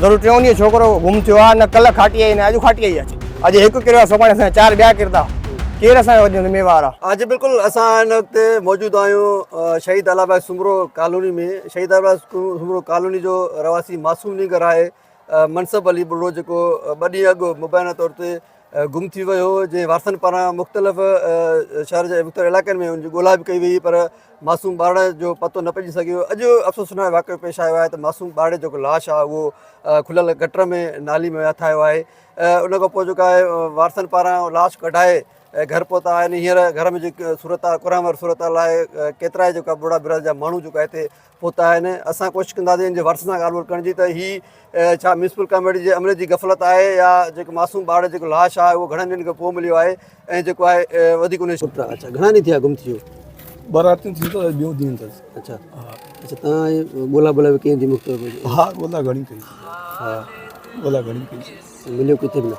ضرور ٽيون ڏينهن ڇوڪرو گم ٿيو آهي نه ڪلهه کاٽي آئي نه اڄ کاٽي آئي آهي اڄ هڪ ڪريو آهي سڀاڻي اسان جا چار ٻيا ڪردا ڪير اسان جو اڄ ذميوار آهي. اڄ بلڪل اسان هن وقت موجود آهيون شهيد الله بخش سومرو ڪالوني ۾ شهيد الله بخش سومرو ڪالوني جو رهواسي معصوم نينگر آهي منصب علي ٻرڙو جيڪو ٻه ڏينهن اڳ مبينا طور تي گم ٿي ويو هو جنهن وارثن پاران مختلف شهر جي مختلف علائقن ۾ ان جي ڳولا به ڪئي وئي پر معصوم ٻارڙي جو پتو نه پئجي سگهيو اڄ افسوسناڪ واقعو پيش آيو آهي ته معصوم ٻارڙي جو لاش آهي اهو کليل گٽر ۾ نالي ۾ هٿ آيو آهي ان کان پوء جيڪا آهي وارثن پاران لاش ڪڍائي گهر پهتا آهن هينئر گهر ۾ جيڪي صورتحال ڪرام واري صورتحال آهي ڪيترا ئي جيڪا ٻوڙا برادري جا ماڻهو جيڪا هتي پهتا آهن اسان ڪوشش ڪنداسين ان جي وارثن سان ڳالهه ٻولهه ڪرڻ جي ته هي ڇا ميونسپل ڪميٽي جي عملي جي غفلت آهي يا جيڪو معصوم ٻار جيڪو لاش آهي اهو گهڻن ڏينهن کان پوء مليو آهي ۽ جيڪو آهي وڌيڪ ان پٽ اڇا گهڻا ڏينهن ٿيا گم ٿي ويو ٻه راتيون ٿي اٿس ٻيون ڏينهن اٿس اڇا اڇا تان ڳولا ٻولا به ڪئي ٿي مختلف ها ڳولا گهڻي ڪئي ها ڳولا گهڻي ڪئي مليو ڪٿي به نه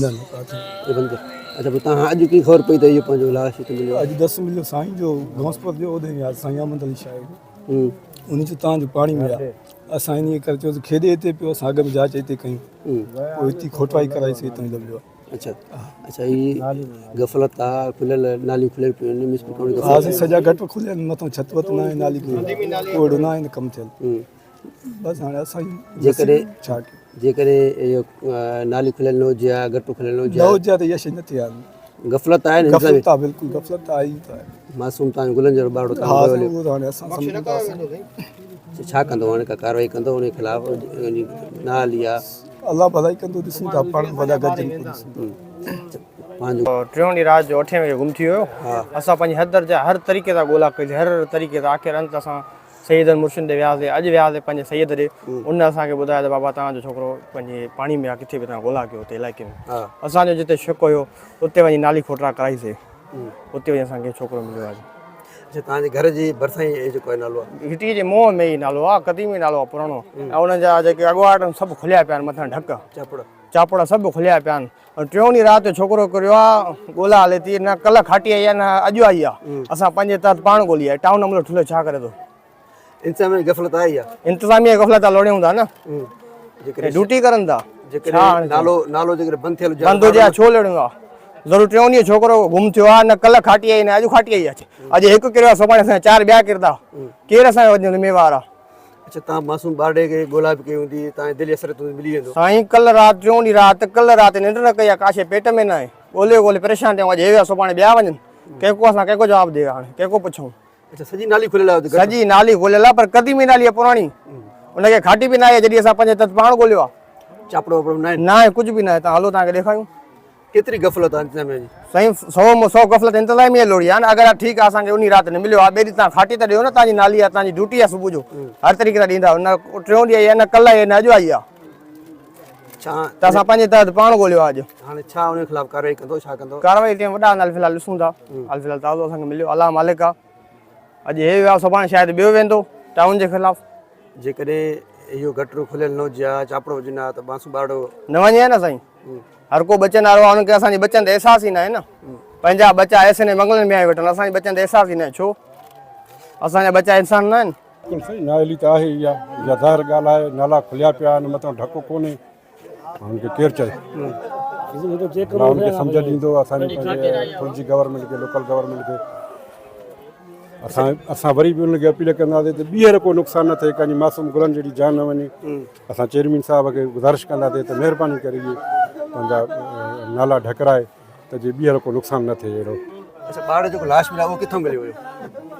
نه نه ڪاٿي اي بند ڪر اڇا پوء تان اڄ ڪي خبر پئي ته اهو پنهنجو لاش هتي مليو اڄ دس مليو سائين جو گونسپور جو اوڏي ويا سائين احمد علي شاهه جو ان جو تان جو پاڻي ويا اسان انهي ڪري چيو ته کيڏي هتي پيو اسان اڳ ۾ جاچ هتي ڪيون پوء هتي کوٽائي ڪرائي سي هتان لڀيو اڇا اڇا هي غفلت آ کليل ناليون کليل پيون آهن ميونسپل ڪميٽي ها سائين سڄا گٽر کليل آهن مٿان ڇت وت نه آهي نالي ڪو اهڙو نه آهي ڪم ٿيل بس هاڻي اسان جيڪڏهن ڇا ڪيون جيڪڏهن اهو نالي کليل نه هجي ها گٽر کليل نه هجي ها نه هجي ها ته اها شيء نه ٿئي ها غفلت آهي نه غفلت آهي بلڪل غفلت آهي ئي ته آهي معصوم تان گلن جهڙو ٻارڙو تان ها اهو ته هاڻي اسان سمجهون ٿا ڇا ڪندو هاڻي ڪا ڪارروائي ڪندو ان خلاف نه هلي آ الله ڀلائي ڪندو ڏسون ٿا پاڻ وڏا گڏجن پوء ڏسون ٿا پنهنجو ٽيون ڏينهن رات جو اٺين وڳي گم ٿي ويو اسان پنهنجي حد درجا هر طريقي سان ڳولا ڪئي هر طريقي سان آخر انت اسان سيدن مرشد ڏي وياسي اڄ وياسي پنهنجي سيد ڏي ان اسان کي ٻڌايو ته بابا توهان جو ڇوڪرو پنهنجي پاڻي ۾ آ ڪٿي به توهان ڳولا ڪيو اتي علائقي ۾ اسان جو جتي شڪ هيو اتي وڃي نالي کوٽرا ڪرائي سي اتي وڃي اسان کي ڇوڪرو مليو آ. اڇا توهان جي گهر جي ڀرسان ئي جيڪو آهي نالو آ. گهٽي جي منهن ۾ ئي نالو آ قديمي نالو آ پراڻو ۽ انهن جا جيڪي اڳواٽ آهن سڀ کليا پيا آهن مٿان ڍڪ چاپڙا چاپڙا سڀ کليا پيا آهن ۽ ٽيون ڏينهن رات جو ڇوڪرو ڪريو آ ڳولا هلي ٿي نه ڪلهه کاٽي آئي آ نه اڄ آئي آ اسان پنهنجي تحت پاڻ ڳولي آئي ٽائون عملو ٺلهو ڇا ڪري ٿو. انتظاميه جي غفلت آهي اها. انتظاميه جي غفلت آ لوڙيون ٿا نه ڊيوٽي ڪرن ٿا جيڪڏهن نالو نالو جيڪڏهن بند ٿيل هجي بند هجي ها ڇو لوڙيون ٿا ضرور ٽيون ڏينهن ڇوڪرو گم ٿيو آ نه ڪلهه کاٽي آئي نه اڄ کاٽي آئي آ اڄ هڪ ڪريو آ سڀاڻي اسان جا چار ٻيا ڪردا ڪير اسان جو ذميوار آ. اڇا توهان معصوم ٻارڙي کي ڳولا به ڪئي هوندي توهان جي دل اثر تون ملي ويندو. سائين ڪلهه رات ٽيون ڏينهن رات ڪلهه رات ننڊ نه ڪئي آ ڪا شيء پيٽ ۾ ناهي ڳولي ڳولي پريشان ٿيا آهيون اڄ هي ويا سڀاڻي ٻيا وڃن ڪنهن ڪو اسان ڪنهن ڪو جواب ڏي هاڻي ڪنهن ڪو پڇون. اڇا سڄي نالي کليل آهي سڄي نالي کليل آهي پر قديمي نالي آهي پراڻي ان کي کاٽي به ناهي جڏهن اسان پنهنجي تت پاڻ ڳوليو آهي. چاپڙو واپڙو ناهي ناهي ڪجهه به ناهي توهان هلو توهان کي ڏيکاريون. ڪيتري غفلت آهي انتظاميه جي. سائين سو مون سو غفلت انتظاميه لوڙي آهي نه اگر ٺيڪ آهي اسان کي انهي رات نه مليو آهي ٻئي ڏينهن توهان کاٽي ته ڏيو نه توهان جي نالي آهي توهان جي ڊيوٽي آهي صبح جو هر طريقي سان ڏيندا نه ٽيون ڏينهن آئي آهي نه ڪلهه آئي آهي نه اڄ آئي آهي ڇا ته اسان پنهنجي تحت پاڻ ڳوليو آهي اڄ. هاڻي ڇا انهي خلاف ڪارروائي ڪندو ڇا ڪندو. ڪارروائي ٽيم وڏا آهن في الحال ڏسون ٿا حال في الحال تازو اسان کي مليو الله مالڪ آهي اڄ هي ويو آهي سڀاڻي شايد ٻيو ويندو ٽائون جي خلاف. جيڪڏهن اهو گٽر کليل نه هجي ها چاپڙو هجن ها ته بانسون ٻارڙو. نه وڃي ها نه سائين. هر ڪو ٻچن وارو آهي انهن کي اسان جي ٻچن تي احساس ئي ناهي نه پنهنجا ٻچا ايس اين اي بنگلن ۾ آئي ويٺل اسان جي ٻچن تي احساس ئي ناهي ڇو اسان جا ٻچا انسان نه آهن. بلڪل سائين نااهلي ته آهي اها اها ظاهر ڳالهه آهي نالا کليا پيا آهن مٿان ڍڪ ڪونهي هن کي ڪير چئي الله هن کي سمجهه ڏيندو اسان جي پنهنجي ڦلجي گورنمينٽ کي لوڪل گورنمينٽ کي اسان اسان وري به انهن کي اپيل ڪنداسين ته ٻيهر ڪو نقصان نه ٿئي ڪنهن جي معصوم گلن جهڙي جان نه وڃي اسان چيئرمين صاحب کي گذارش ڪنداسين ته مهرباني ڪري اهي پنهنجا نالا ڍڪرائي ته جي ٻيهر ڪو نقصان نه ٿئي اهڙو. اڇا ٻار جيڪو لاش مليو اهو ڪٿان مليو هيو؟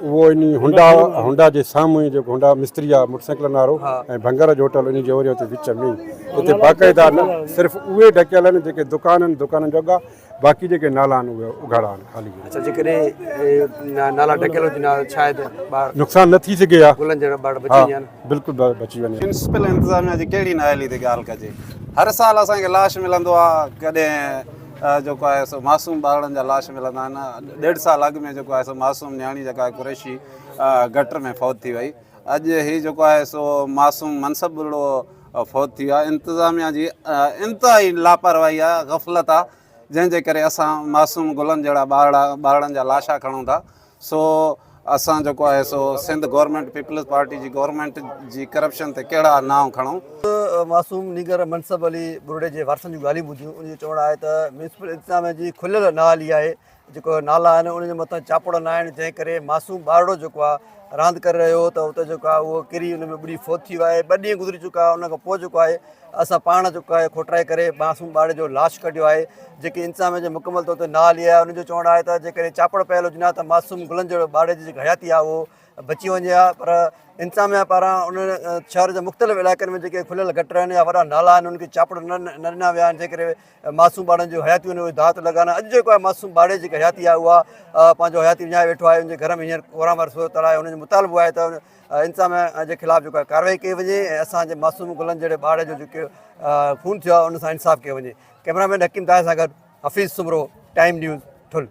اهو انهي هونڊا هونڊا جي سامهون ئي جيڪو هونڊا مستري آ موٽر سائيڪلن وارو ۽ ڀنگر جو هوٽل انهي جي اوري اتي وچ ۾ ئي اتي باقاعده نه صرف اهي ڍڪيل آهن جيڪي دڪان آهن دڪانن جو اڳ آ باقي جيڪي نالا آهن اهي اگهاڙا آهن خالي آهن. اڇا جيڪڏهن نالا ڍڪيل هجن ها شايد ٻار نقصان نه ٿي سگهي ها. گلن جهڙا ٻار بچي وڃن. ها بلڪل بچي وڃي ها. ميونسپل انتظاميا جي ڪهڙي نااهلي تي ڳالهه ڪجي هر سال اسان کي لاش ملندو آهي ڪڏهن جيڪو آهي سو معصوم ٻارڙن جا لاش ملندا آهن ڏيڍ سال اڳ ۾ جيڪو آهي سو معصوم نياڻي جيڪا آهي قريشي گٽر ۾ فوت ٿي وئي اڄ هي جيڪو آهي سو معصوم منصب ٻرڙو فوت ٿي ويو آهي انتظاميا جي انتهائي لاپرواهي آهي غفلت آهي جنهن جي ڪري اسان معصوم گلن جهڙا ٻارڙا ٻارڙن جا لاشا کڻون ٿا سو اسان جيڪو آهي سو سنڌ گورنمينٽ پيپلز پارٽي جي گورنمينٽ جي ڪرپشن تي ڪهڙا نانء کڻون. معصوم نينگر منصب علي ٻرڙي جي وارثن جون ڳالهيون ٻڌيون ان جو چوڻ آهي ته ميونسپل انتظاميه جي کليل نااهلي آهي جيڪو نالا آهن ان جي مٿان چاپڙ نه آهن جنهن ڪري معصوم ٻارڙو جيڪو آهي راند ڪري رهيو هو ته اتي جيڪو آهي اهو ڪري ان ۾ ٻڏي فوت ٿي ويو آهي ٻه ڏينهن گذري چڪا ان کان پوء جيڪو آهي اسان پاڻ جيڪو آهي کوٽرائي ڪري معصوم ٻارڙي جو لاش ڪڍيو آهي جيڪي انتظاميه جي مڪمل طور تي نااهلي آهي ان جو چوڻ آهي ته جيڪڏهن چاپڙ پيل هجن ها ته معصوم گلن جهڙو ٻارڙي جي جيڪا حياتي آهي اهو بچي وڃي ها پر انتظاميه پاران ان شهر جي مختلف علائقن ۾ جيڪي کليل گٽر آهن يا وڏا نالا آهن انهن کي چاپڙ نه ڏنا ويا آهن جنهن ڪري معصوم ٻارڙن جون حياتيون ان داء تي لڳا آهن اڄ جيڪو آهي معصوم ٻارڙي جي جيڪا حياتي آهي اها پنهنجو حياتي وڃائي ويٺو آهي ان جي گهر ۾ هينئر ڪورام واري صورت آهي ان جو مطالبو آهي ته انتظاميا جي خلاف جيڪو آهي ڪارروائي ڪئي وڃي ۽ اسان جي معصوم گلن جهڙي ٻارڙي جو جيڪو خون ٿيو آهي ان سان انصاف ڪيو وڃي ڪئميرا مين حڪيم طاهر سان گڏ حفيظ سومرو ٽائيم نيوز ٺل.